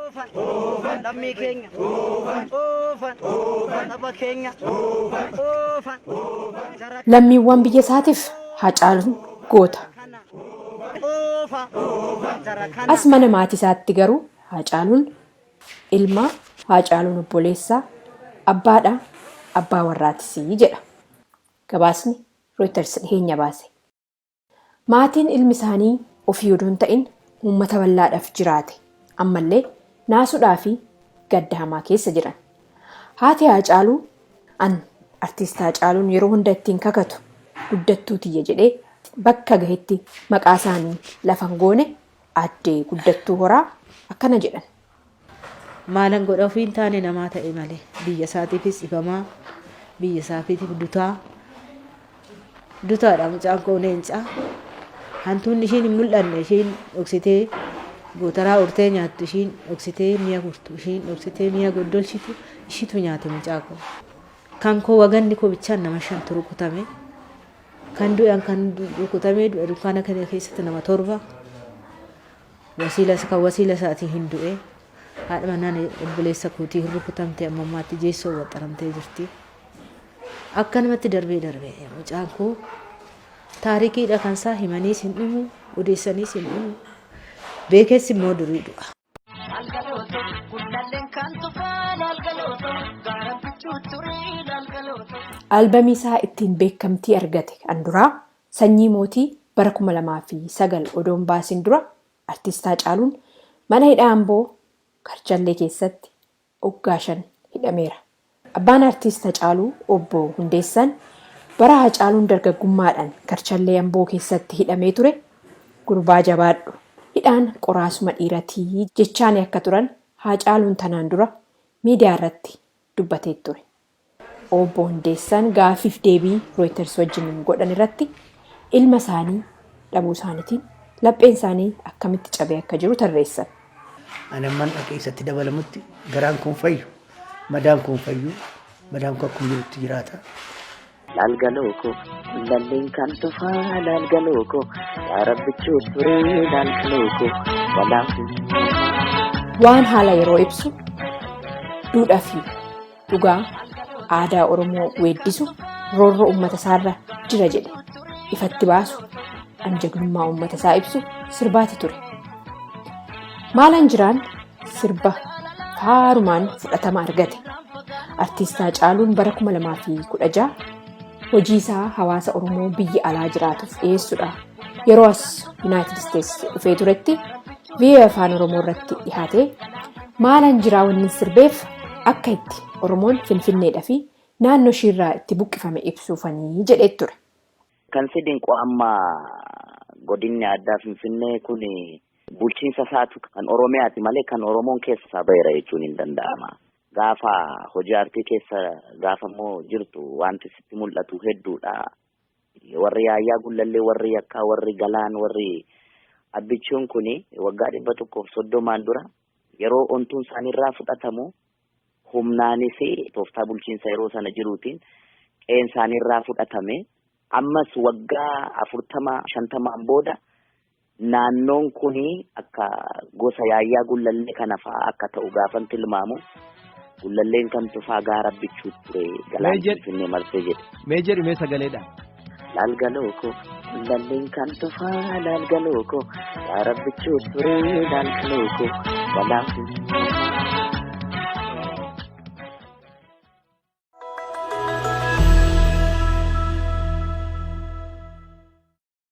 Lammii keenya oofan, saba keenya oofan. Lammiiwwan biyya isaatiif Haacaaluun goota. As mana maatii isaatti garuu Haacaaluun ilma, Haacaaluun obboleessa, abbaadha, abbaa warraatis jedha. Gabaasni Reuters dhiheenya baase. Maatiin ilmi isaanii ofii odoo hin ta'in uummata bal'aadhaaf jiraate ammallee naasuudhaa fi gadda hamaa keessa jiran. Haati Haacaaluu an artiist Haacaaluun yeroo hunda ittiin kakatu guddattuu tiyya jedhee bakka gahetti maqaa isaanii lafa hin goone aaddee Guddattuu Horaa akkana jedhan. Maalan godha, ofii hin taane namaa ta'e malee, biyya isaatiifis dhibamaa, biyya isaatiif dutaa dutaadha. Mucaan koo leencaa hantuunni ishiin hin mul'anne, ishiin dhoksitee gootaraa urtee nyaattu, ishiin dhoksitee mi'a gurtu, ishiin dhoksitee mi'a goddolchitu, ishiitu nyaate mucaa koo. Kan koo waganni koo bichaan nama shantu rukutame. Kan du'an, kan rukutamee du'e dukkaana kana keessatti nama torba. Wasiila, kan wasiila isaatii hin du'e. Haadha manaan obboleessa kootii hin rukutamte, amma ammaatti jeessoo waxxaramtee jirti. Akkanumatti darbee darbee mucaan koo taarikiidha, kan isaa himaniis hin dhumu, odeessaniis hin dhumu. Beekeessi immoo durii du'a. Albamii isaa ittiin beekamtii argate kan duraa Sanyii Mootii bara 2009 odoo hin baasin dura artiist Haacaaluun mana hidhaa Amboo Karchallee keessatti waggaa 5 hidhameera. Abbaan Artiist Hacaaluu Obbo Hundeessaan bara Hacaaluun dargaggummaadhaan Karchallee Amboo keessatti hidhamee ture gurbaa jabaadhu, hidhaan qoraasuma dhiiratii jechaani akka turan Haacaaluun tanaan dura miidiyaa irratti dubbatee ture. Obbo Hundeessaan gaaffiif deebii Reuters wajjin godhan irratti ilma isaanii dhabuu isaaniitiin lapheen isaanii akkamitti cabee akka jiru tarreessan. Ani amman dhaqee isatti dabalamutti garaan kun fayyu, madaan kun fayyu, madaan kun akkuma jirutti jiraata. Laalgaloo koo, lalleen kan tufaa laalgaloo koo, yaa rabbichuu turee laalgaloo koo, balaan. Waan haala yeroo ibsu, duudhaa fi dhugaa aadaa Oromoo weeddisu, roorroo uummata isaarra jira jedhe ifatti baasu, anjagnummaa uummata isaa ibsu sirbaati ture. Maalaan jiraan sirba faarumaan fudhatama argate. Artiist Haacaaluun bara 2016 hojii isaa hawaasa Oromoo biyya alaa jiraatuuf dhiyeessuudha. Yeroo as United States dhufee turetti VOA Afaan Oromoo irratti dhihaatee maalaan jiraa wanni sirbeef akka itti Oromoon Finfinneedhaa fi naannoo ishiirraa itti buqqifame ibsuufanii jedhee ture. Kan si dinqu, amma godinni addaa Finfinnee kun bulchiinsa isaatu kan Oromiyaati malee kan Oromoon keessa isaa baheera jechuun hin danda'ama. Gaafa hojii aartii keessa gaafa immoo jirtu wanti sitti mul'atu hedduudha. Warri Yaayyaa Gullallee, warri Yakkaa, warri Galaan, warri Abbichuun kun waggaa 130n dura yeroo ontuun isaaniirraa fudhatamu humnaanis tooftaa bulchiinsa yeroo sana jiruutiin qe'een isaaniirraa fudhatame. Ammas waggaa 40 50n booda naannoon kun akka gosa Yaayyaa Gullallee kana fa'aa akka ta'u gaafan tilmaamu, Gullalleen kan tufaa gaara Abbichuu ture galaan Finfinnee marsee jedhe. Mee jedhi mee sagaleedhaan. Laalgaloo koo, lalleen kan tufaa laalgaloo koo, yaa rabbichuu turee laalgaloo koo, balaan.